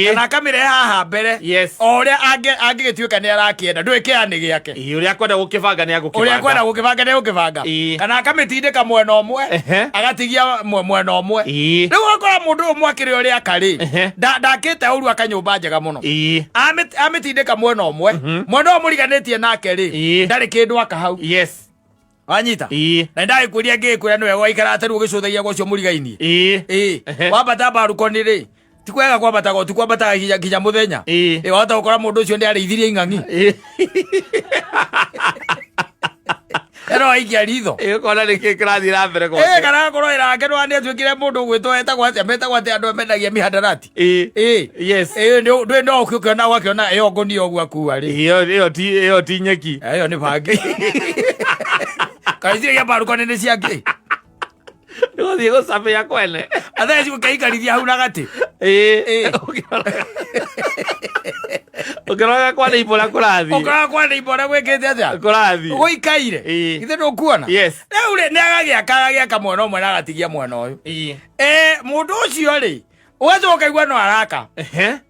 Kana akamĩrehe haha mbere. O ũrĩa angĩgĩtuĩka nĩ arakĩenda, ndũĩ kĩea nĩ gĩake. Ũrĩa akwenda gũkĩbanga nĩ agũkĩbanga. Ũrĩa akwenda gũkĩbanga nĩ agũkĩbanga. Kana akamĩtindĩka mwena ũmwe. Agatigia mwena ũmwe. Rĩu ũgakora mũndũ ũyũ mwakĩre ũrĩa aka rĩ, ndakĩte ũru aka nyũmba njega mũno. Amĩtindĩka mwena ũmwe, mwena ũyũ mũriganĩtie nake rĩ, ndarĩ kĩndũ aka hau. Wanyita? Na ndagĩkwĩria ngĩkwĩra nĩwe waikara atĩ rĩu ũgĩcũthagia gwa ũcio mũrigainie. Ĩĩ. Wambata mbarukoni rĩ, ti kwega kwambataga ũtukũ, kwambataga nginya mũthenya. Ĩĩ, wahota gũkora mũndũ ũcio nĩ arĩithirie ing'ang'i. Ero aikia ritho. Ĩĩ, ũkona nĩ kĩĩ kĩrathiĩ na mbere gwake. Ĩĩ, kana akorwo wĩra wake nĩ atuĩkire mũndũ ũgwĩtwo etagwo atĩa, metagwo atĩa andũ mendagia mihadarati. Ĩĩ. Ĩĩ, ndũĩ no ũkĩona ũgakĩona ĩyo ngũnia ũguo akua rĩ. Ĩyo ti nyeki. Ĩyo nĩ bangi. Kana icio iria mbarukoni nĩ cia kĩ? Nĩgũthiĩ gũcabĩa kwene. Athaa ici gũkĩikarithia hau na gatĩ. Ĩĩ. Ũkĩroraga kwa neighbor ũrĩa kũrathiĩ. Ũkĩroraga kwa neighbor ũrĩa gwĩkĩte atĩa? Kũrathiĩ. Gũikaire. Ĩĩ. Githĩ ndũkuona? Yes. Rĩu rĩ, nĩ agagĩaka agagĩaka mwena ũmwe na agatigia mwena ũyũ. Ĩĩ. Mũndũ ũcio rĩ, ũgacoka ũkaigua no araka.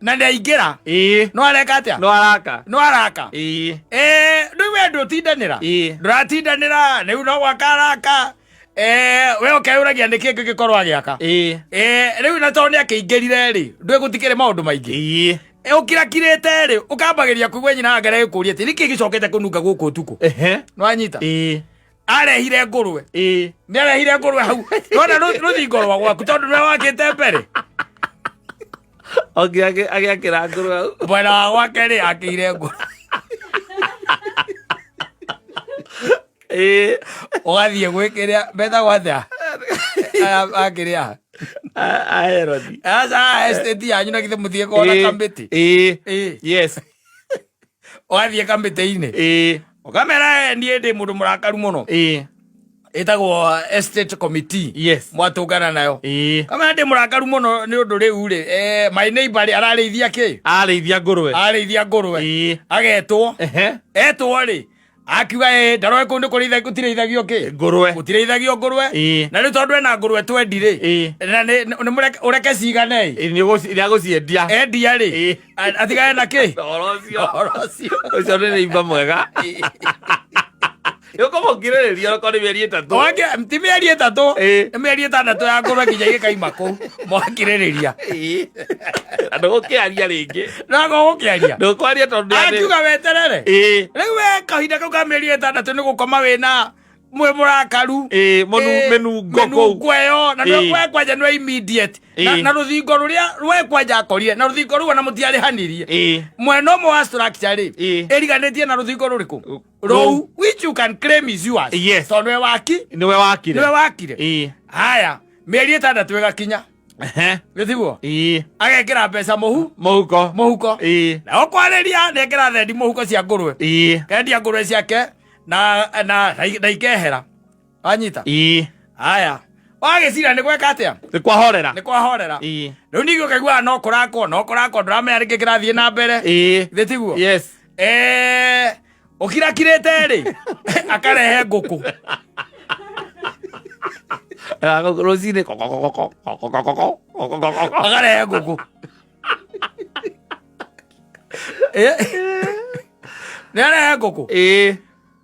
Na nĩ aingĩra. Ĩĩ. No areka atĩa? No araka. No araka. Ĩĩ. Rĩu we ndũtindanĩra. Ĩĩ. Ndũratindanĩra, rĩu no gwaka araka. We ũkeyũragia nĩkĩ ngĩgĩkorwo agĩaka. Ĩĩ. Rĩu na tondũ nĩ akĩingĩrire rĩ, ndũĩ gũtikĩrĩ maũndũ maingĩ. Ĩĩ. Ũkirakirĩte rĩ, ũkambagĩria kũigua nyina wake agĩkũria atĩ nĩkĩ gĩcokete kũnunga gũkũ ũtukũ. Nĩwanyita? Ĩĩ. Arehire ngũrwe. Ĩĩ. Nĩ arehire ngũrwe hau. Nĩwona rũthingo rwa gwaku tondũ nĩwe wakĩte mbere. Oke agĩakĩra ngũrwe hau. Mwena wa gwake rĩ, akĩire ngũrwe. Ĩĩ. Ũgathiĩ gwĩkĩrĩa metagwo atĩa? Aya akĩrĩa. A Herodi. Aca estate yanyu na githĩ mũthiĩ kuona kamĩtĩ. Ĩĩ. Ĩĩ. Yes. Ũgathiĩ kamĩtĩ-inĩ. Ĩĩ. Ũkamera niĩ ndĩ mũndũ mũrakaru mũno. Ĩĩ. Ĩtagwo estate committee. Yes. Mwatũngana nayo. Ĩĩ. Kamera ndĩ mũrakaru mũno nĩ ũndũ rĩu rĩ, my neighbor rĩ ararĩithia kĩ? Arĩithia ngũrwe. Arĩithia ngũrwe. Ĩĩ. Agetwo. Etwo rĩ, akiuga ĩ ndaroe kũu nĩ kũrĩitha gũtirĩithagio kĩ? Ngũrwe. Gũtirĩithagio ngũrwe. Ĩĩ. Na rĩu tondũ ena ngũrwe twendi rĩ. Ĩĩ. Na nĩ ũreke cigane ĩ. Ĩĩ, nĩ agũciendia. Endia rĩ. Ĩĩ. Atigane na kĩ? Ũhoro ũcio. Ũhoro ũcio. Ũcio nĩ neighbor mwega. Nĩũkũmũkirĩrĩria okorwo nĩ mĩeri ĩtatũ. Wake ti mĩeri ĩtatũ. Ĩĩ. Nĩ mĩeri ĩtandatũ ya ngũrwe nginya igĩkaima kũu. Mwakirĩrĩria. Ĩĩ. Na ndũgũkĩaria rĩngĩ. Nago gũkĩaria. Ndũkwaria tondũ nĩ- Akiuga weterere. Ĩĩ. Rĩu we kahinda kau ka mĩeri ĩtandatũ nĩ gũkoma wĩna mwĩ mũrakaru. Ĩĩ, mĩnungo kũu. Mĩnungo ĩyo na Ĩĩ. we kwanja nĩ immediate. Ĩĩ. Na rũthingo rũrĩa we kwanja akorire na rũthingo rũu ona mũtiarĩhanirie. Ĩĩ. Mwena ũmwe wa structure rĩ Ĩĩ. ĩriganĩtie na rũthingo rũrĩkũ? Rũu. Rũu, which you can claim is yours. Yes. Tondũ nĩwe waki, Nĩwe wakire. nĩwe wakire. Ĩĩ. Haya, mĩeri ĩtandatũ ĩgakinya. Gĩtiguo? Ĩĩ. Agekĩra mbeca mũhu Mũhuko. mũhuko. Ĩĩ. Na ũkwarĩria nĩekĩra thendi mũhuko cia ngũrwe. Ĩĩ. Kendia ngũrwe ciake na ikehera. Wanyita? Ĩĩ. Haya. Wagĩcira nĩ gweka atĩa? Nĩ kwahorera. Nĩ kwahorera. Ĩĩ. Rĩu ningĩ ũkaiguaga no kũrakwo, no kũrakwo, ndũramenya nĩkĩ kĩrathiĩ na mbere. Ĩĩ. Githĩ tiguo? Yes. Ũkirakirĩte rĩ, akarehe ngũkũ. Rũcinĩ kokokokoko, kokokokoko, kokokokoko. Akarehe ngũkũ. Nĩ arehe ngũkũ. Ĩĩ.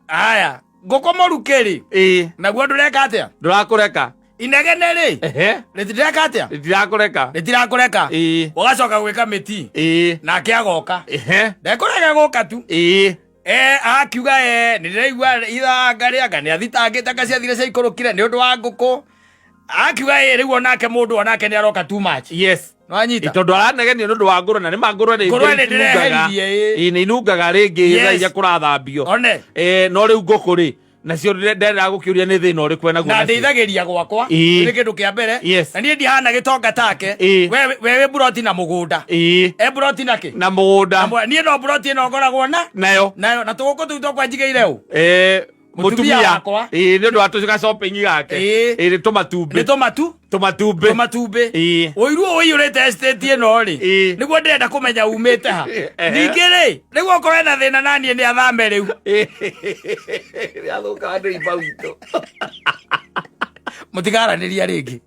Aya, ngũkũ mũrukĩ rĩ, Ĩĩ. naguo ndũreka atĩa? Ndũrakũreka. Inegene rĩ, rĩtireka atĩa? Rĩtirakũreka. Rĩtirakũreka. Ĩĩ. Ũgacoka gwĩka mĩti. Ĩĩ. Nake agoka. Ndekũrega gũka tu. Ĩĩ. Akiuga nĩ ndĩraigua ithanga rĩanga nĩ athitangĩte anga ciathire ciaikũrũkire nĩ ũndũ wa ngũkũ. Akiuga rĩu onake mũndũ onake nĩ aroka too much. Yes. Nĩwanyita? Tondũ aranegenio nĩ ũndũ wa ngũrwe na nĩ ma ngũrwe nĩ Ngũrwe nĩ inungaga. ndĩreheririe, ĩĩ. Ĩĩ, nĩ inungaga rĩngĩ Yes. thaa iria kũrathambio. One. No rĩu ngũkũ rĩ, nacio ndendaga gũkĩũria nĩ thĩna ũrĩkũ enaguo Na nacio. ndeithagĩria gwakwa. Ĩĩ. Nĩ kĩndũ kĩa mbere. Yes. Na niĩ ndihana gĩtonga take. Ĩĩ. We wĩ mburoti na mũgũnda. Ĩĩ. E mburoti na kĩ? Na mũgũnda. Na niĩ no mburoti ĩno ngoragwo na? Nayo. Nayo. Na tũgũkũ tũu twakwa njigĩire ũ? Mũtumia wakwa. Ĩĩ, nĩ ũndũ wa tũca shopping gake. Ĩĩ. Ĩĩ, nĩ tũmatumbĩ. Nĩ tũmatu Tũmatumbĩ. Tũmatumbĩ. Ĩĩ. Ũiru ũyũ ũiyũrĩte estate ĩno rĩ, Ĩĩ. nĩguo ndĩrenda kũmenya umĩte ha. Ehe. Ningĩ rĩ, rĩu okorwo ena thĩna naniĩ nĩ athame rĩu. Nĩ athũkaga nĩ imba witũ. Mũtigaranĩria rĩngĩ.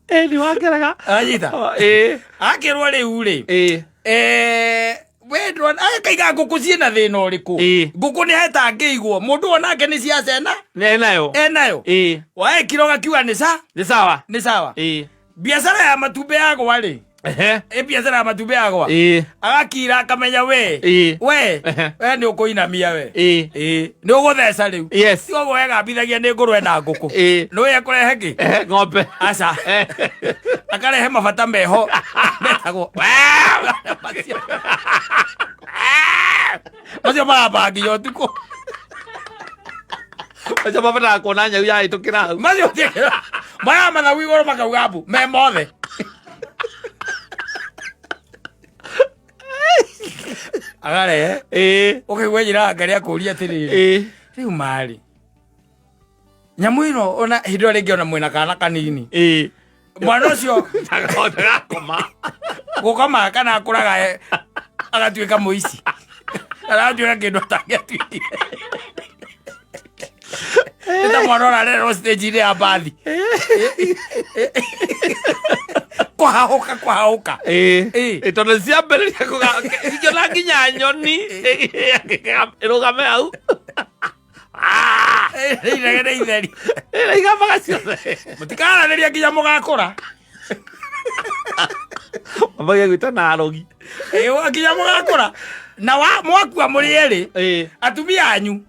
Ĩĩ, nĩ wangerega. Anyita. Ĩĩ. Akĩrwo rĩu rĩ, Ĩĩ. We ndũrona akaiga ngũkũ ciĩna thĩna ũrĩkũ? Ĩĩ. Ngũkũ nĩ hetangĩigwo mũndũ onake nĩ ciacena. Nĩ enayo. Enayo. Ĩĩ. Waekiro gakiuga nĩ sa Nĩ sawa. Nĩ sawa. Ĩĩ. Biacara ya matumbĩ yagwa rĩ, Ehe. ĩ biacara ya matumbĩ yagwa, Ĩĩ. agakira akamenya we, Ĩĩ. we, Ehe. we nĩ ũkũinamia we. Ĩĩ. Ĩĩ, nĩ ũgũtheca rĩu. Yes. Ti ũguo wegambithagia nĩ ngũrwe na ngũkũ. Ĩĩ. Nĩ we ekũrehe kĩ? Ehe, ng'ombe. Aca. Akarehe mabata meho metagwo macio, macio maramba nginya ũtukũ. Acio mabataraga kuona nyau yahĩtũkĩra hau. Macio maya mathagu igũrũ makauga mbu me mothe. Agarehe. Ĩĩ. Ũkaigua nyina ngarĩ akũria atĩrĩrĩ, Ĩĩ. rĩu marĩ nyamũ ĩno ona hĩndĩ ĩyo rĩngĩ ona mwĩna kana kanini, Ĩĩ. mwana ũcio Ndagakoma. Gũkoma kana akũraga agatuĩka mũici, agatuĩka kĩndũ atangĩatuĩkire. Nĩ ta mwana ũrarererwo stage-inĩ ya mbathi, kũhahũka kũhahũka. Ĩĩ. Ĩĩ. Ĩĩ, tondũ ciambĩrĩria ingĩona nginya nyoni ĩrũgame hau. Ah! Inegene itheri. Ĩĩ, igambaga ciothe. Mũtikaranĩria nginya mũgakũra. Mambagia gwĩta na arogi. Ĩĩ, nginya mũgakũra na mwakua mũrĩ erĩ, Ĩĩ. atumia anyu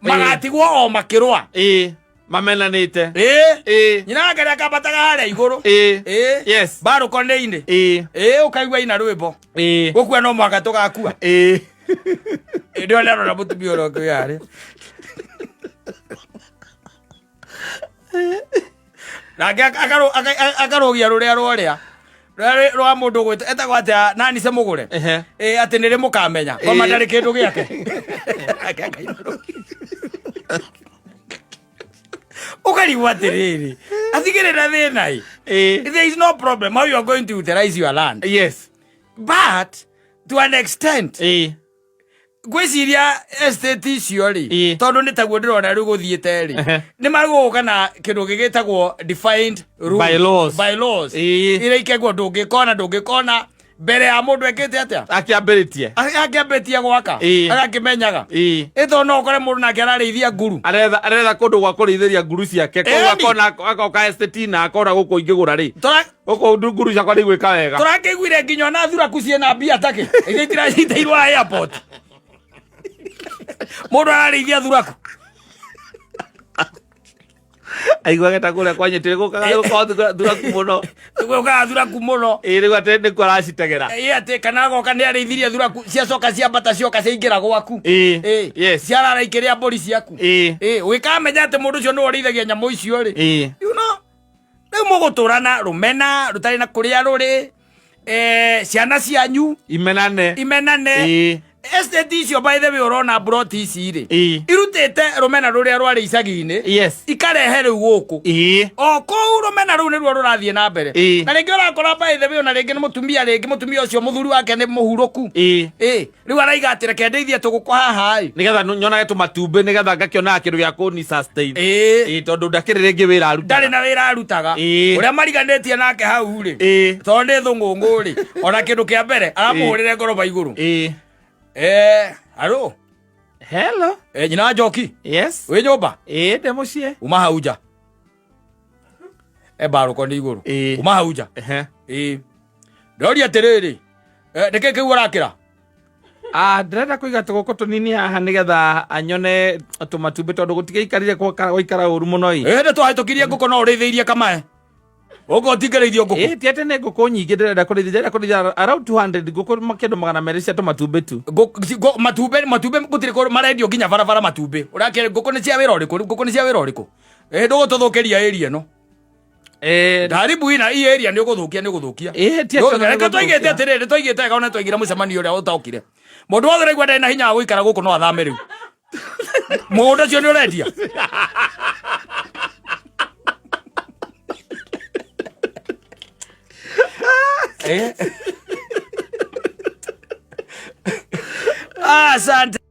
magatigwo o makĩrũa. Ĩĩ, mamenanĩte. Ĩĩ. Ĩĩ. Nyina wake nĩakambataga harĩa igũrũ. Ĩĩ. Ĩĩ. Yes. Mbarũko-inĩ. Ĩĩ. Ĩĩ, ũkaigua ina rwĩmbo. Ĩĩ. Gũkua no mũhaka tũgakua. Ĩĩ. Hĩndĩ ĩyo nĩarora mũtumia ũrĩa ũngĩ harĩa nake akarũgia rũrĩa rworĩa rũrĩa rwa mũndũ ũgwĩtwo etagwo atĩa nani se mũgũre. Ehe. Ĩ atĩ nĩrĩ mũkamenya ngoma Ĩĩ. ndarĩ kĩndũ gĩake. Nake akaina rũgi. Ũkarigwo atĩrĩrĩ, atigĩrĩra thĩna ĩ. Ĩĩ. There is no problem how you are going to utilize your land, Yes. but to an extent, Ĩĩ. ngwĩciria estate icio rĩ, Ĩĩ. tondũ nĩ taguo ndĩrona rĩu gũthiĩte rĩ, nĩ magũgũka na kĩndũ gĩgĩtagwo defined rules, Bylaws. Bylaws. Ĩĩ. Iria ikegwo ndũngĩkona ndũngĩkona mbere ya mũndũ ekĩte atĩa, Akĩambĩrĩtie. Akĩambĩtie gwaka, Ĩĩ. agakĩmenyaga. Ĩĩ. Ĩ tondũ no ũkore mũndũ nake ararĩithia nguru. Aretha kũndũ gwa kũrĩithĩria nguru ciake. Koguo Ĩni. akona agoka estate na akona gũkũ ingĩgũra rĩ, gũkũ nguru ciakwa nĩ igwĩka wega. Tũrakĩiguire nginya ona thuraku ciĩna mbia takĩ iria itiranyitĩirwo airport. Mũndũ ararĩithia thuraku. Aiguaga ta kũrĩa kwanyitire gũkaga thuraku mũno. Gũkaga thuraku mũno. Ĩĩ, rĩu atĩ nĩkuo aracitegera. Ĩ atĩ kana agoka nĩ arĩithirie thuraku, ciacoka ciambata cioka ciaingĩra gwaku. Ĩĩ. Ĩ. Yes. Ciarara ikĩrĩa mbũri ciaku. Ĩĩ. Ĩ ũgĩkamenya atĩ mũndũ ũcio nĩwe ũrĩithagia nyamũ icio rĩ, Ĩĩ. Rĩu mũgũtũra na rũmena rũtarĩ na kũrĩa rũrĩ, ciana cianyu imenane. Imenane. Ĩĩ. Estate icio, by the way, ũrona broti ici rĩ, Ĩĩ. irutĩte rũmena rũrĩa rwarĩ icagi-inĩ, ikarehe rĩu gũkũ. Ĩĩ. O kũu rũmena rũu nĩruo rũrathiĩ na mbere. Ĩĩ. Na rĩngĩ ũrakora, by the way, ona rĩngĩ nĩ mũtumia, rĩngĩ mũtumia ũcio mũthuri wake nĩ mũhurũku. Ĩĩ. Ĩ rĩu araiga atĩ reke ndeithie tũgũkũ haha ĩ. Nĩgetha nyonage tũmatumbĩ, nĩgetha ngakĩonaga kĩndũ gĩa kũni sustain. Ĩĩ. Ĩĩ, tondũ ndakĩrĩ rĩngĩ wĩra arutaga. Ndarĩ na wĩra arutaga. Ĩĩ. Ũrĩa mariganĩtie nake hau rĩ, Ĩĩ. tondũ nĩ thũng'ũng'ũ rĩ, ona kĩndũ kĩa mbere aramũhũrĩre ngoroba igũrũ. Ĩĩ. Aro. Hello. Nyina wa Njoki. Yes. Wĩ nyũmba? Ĩĩ, ndĩ mũciĩ. Uma hau nja e mbarũko nĩ igũrũ. Ĩĩ. Uma hau nja. Ehe. Ĩĩ, ndoria atĩrĩrĩ, nĩkĩ kĩu ũrakĩra? Ah, ndĩrenda kũiga tũgũkũ tũnini haha nĩgetha anyone tũmatumbĩ tondũ gũtigĩikarire gwaikara ũru mũno ĩ. Ĩ nĩ twahĩtũkirie ngũkũ no ũrĩithĩirie kamae ũguo ũtingĩrĩithio ngũkũ. Ĩ ti atĩ nĩ ngũkũ nyingĩ ndĩrenda kũrĩithia, ndĩrenda kũrĩithia around 200 ngũkũ, kĩndũ 200 cia tũmatumbĩ tu. Matumbĩ, matumbĩ gũtirĩ kũndũ marendio nginya barabara matumbĩ. Ũrakĩrĩ ngũkũ nĩ cia wĩra ũrĩkũ? Ngũkũ nĩ cia wĩra ũrĩkũ? Ĩ ndũgũtũthũkĩria ĩria ĩno. Ndaribu ina hii area nĩ ũgũthũkia, nĩ ũgũthũkia. Ti atĩ ona Reke twaigĩte nĩgũthũkia. atĩrĩrĩ, nĩ twaigĩte wega ona twaingĩra mũcemanio ũrĩa ũtaokire. Mũndũ wothe ũraigua ndarĩ na hinya wa gũikara gũkũ no athame rĩu. Mũgũnda ũcio nĩ ũrendia. Asante.